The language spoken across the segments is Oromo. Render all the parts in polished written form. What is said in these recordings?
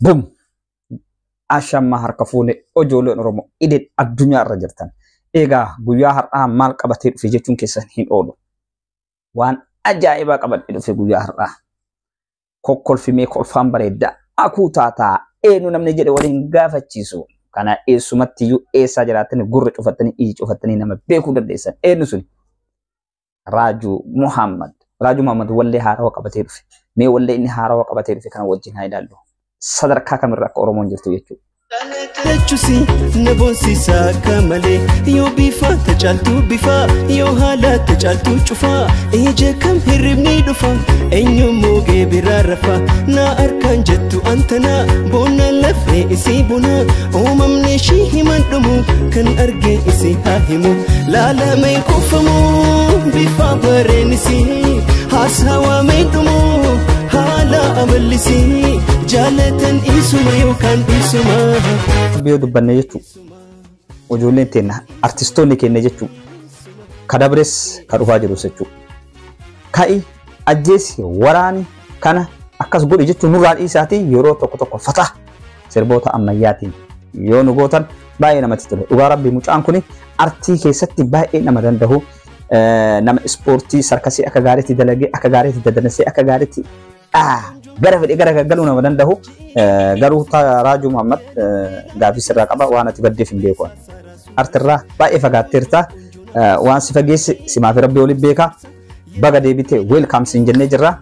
Bum! Ashammaa harka fuune ijoolleen Oromoo idil addunyaa irra jirtan. Egaa guyyaa har'aa maal qabatee dhufe jechuun keessan hin oolu. Waan ajaa'ibaa qabadhee dhufe guyyaa har'aa. Kokkolfimee kolfaan bareeddaa akuu taataa eenyu namni jedhe waliin gaafachiisu. Kana eessumatti iyyuu eessaa jiraatanii gurra cufattanii ija cufattanii nama beekuu dandeessan. Eenyu suni? Raajuu Muhammad. Raajuu Muhammad wallee haarawaa qabatee dhufe. Mee wallee inni haarawaa qabatee dhufe kana wajjin haa ilaallu. Sadarkaa kamirra akka Oromoon jirtu jechuudha. Jechuusi na boonsisa akka malee yoo bifa tacaaltuu bifa yoo haala tacaaltuu cufa ija kam hirribni dhufa eenyummoo geebiraa rafa na arkaan jettu antana boona lafee isii buna uumamni ishii himan dhumu kan arge isii haa himu laalamee kuufamu bifa bareenisii haasawamee dhumu haala amallisii jaalatan isuma yookaan isuma. Biyyoo dubbanne jechuudha. Ijoolleen teenna artistoonni keenya jechuudha. Ka dabres ka dhufaa jirus jechuudha. Ka'i ajjeesi waraani kana akkas godhi jechuun nurraa dhiisaatii yeroo tokko tokko fataa sirboota ammayyaatiin yoo nu gootan baay'ee namatti tola. Dhugaa rabbii mucaan kun artii keessatti baay'ee nama danda'u. Nama ispoortii sarkasii akka gaariitti dalagee akka gaariitti daddansee akka gaariitti gara fedhe gara galuu nama danda'u. Garuu Raajuu Muhammad gaaffii sirraa qaba waan ati baddeef hin beeku. Artirraa baay'ee fagaatteerta. Waan si fageesse simaa fi rabbii waliin beeka. Baga deebitee weelkaam siin jennee jirra.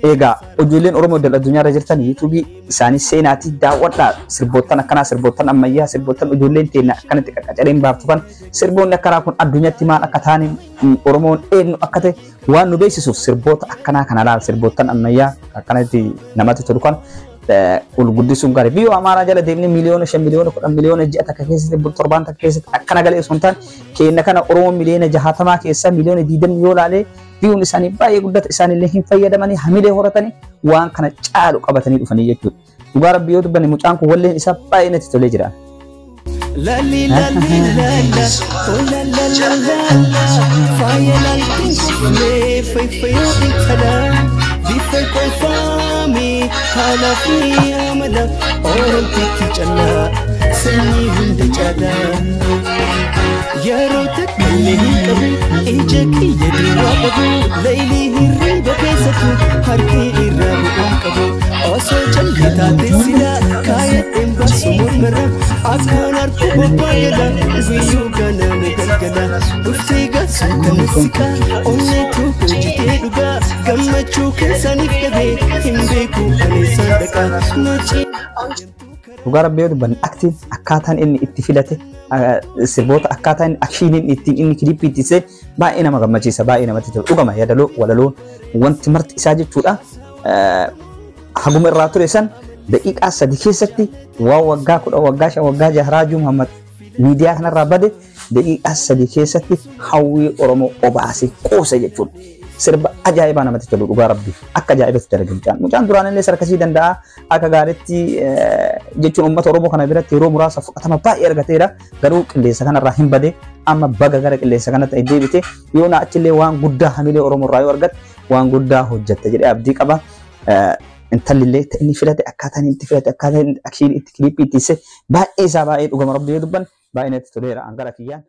Egaa ijoolleen Oromoo idil addunyaa irra jirtan yuutuubii isaanii seenaatii daawwadhaa. Sirboottan akkanaa sirboottan ammayyaa sirboottan ijoolleen teenya akkanatti qaqqacareen baaftu kan sirboonni akkanaa kun addunyaatti maal akka ta'an Oromoon eenyu akka ta'e waan nu beeksisuuf sirboota akkanaa kana laal sirboottan ammayyaa akkanatti namatti tolu kan ol guddisuun gaarii. Biyya Amaaraa jala deemnee 5 miliyoona 10 miliyoona ji'a takka keessatti torbaan takka keessatti akkana galee osoo hin taane keenya kana Oromoo 60 miliyoona keessaa 20 miliyoona yoo laalee biyyoon isaanii baay'ee guddata isaanillee hin fayyadamanii hamilee horatanii waan kana caalu qabatanii dhufanii jechuudha. Dhugaa rabbii yoo dubbanne mucaan kun walleen isaa baay'ee natti tolee jira. Lalli lalli lalla, oh lalla lalla la, faaya laltiin kufnee fayyoo intala, bifa kolfaame haala fi amala, oromtitti callaa sanyii hunda caalaa. Yeroo takka illee hin qabu ija kiyya duwwaa qabu laylii hirriba keessattu harki irraa bu'uun qabu osoo callee taate silaa kaayadheen baasu mormarra akkaan harku bobbaa gala guyyuu ganama galgala dhuftee gaasuu kan siqaa onneetu hojjetee dhugaa gammachuu keessaniif dhabee hin beeku aneessaan dhaqaa nachi. Dhugaa rabbii yoo dubbanne aktiin akkaataan inni itti filate sirboota akkaataa inni akshiiniin ittiin inni kilippii itti seene baay'ee nama gammachiisa baay'ee namatti tola. Dhugama yaadaloo walaloon wanti marti isaa jechuudha. Haguma irraa ture san daqiiqaa 3 keessatti waan waggaa 10 waggaa 5 waggaa 6 Raajuu Muhammad miidiyaa kanarraa bade daqiiqaa 3 keessatti hawwii Oromoo obaasee quuse jechuudha. Sirba ajaa'ibaa namatti tolu dhugaa rabbii akka ajaa'ibatti dalage mucaan. Mucaan duraan illee sarkasii danda'a akka gaariitti jechuun uummata Oromoo kana biratti yeroo muraasa fudhatama baay'ee argateera. Garuu qilleensa kanarraa hin bade amma baga gara qilleensa kanatti deebite yoo na achillee waan guddaa hamilee Oromoo irraa yoo argatte waan guddaa hojjette jedhee abdii qaba. Intalli illee inni filate akkaataan inni itti filate akkaataan inni akshiin itti kilippii itti baay'ee isaa baay'ee dhugama rabbii yoo dubban baay'ee natti toleera angara kiyyaan.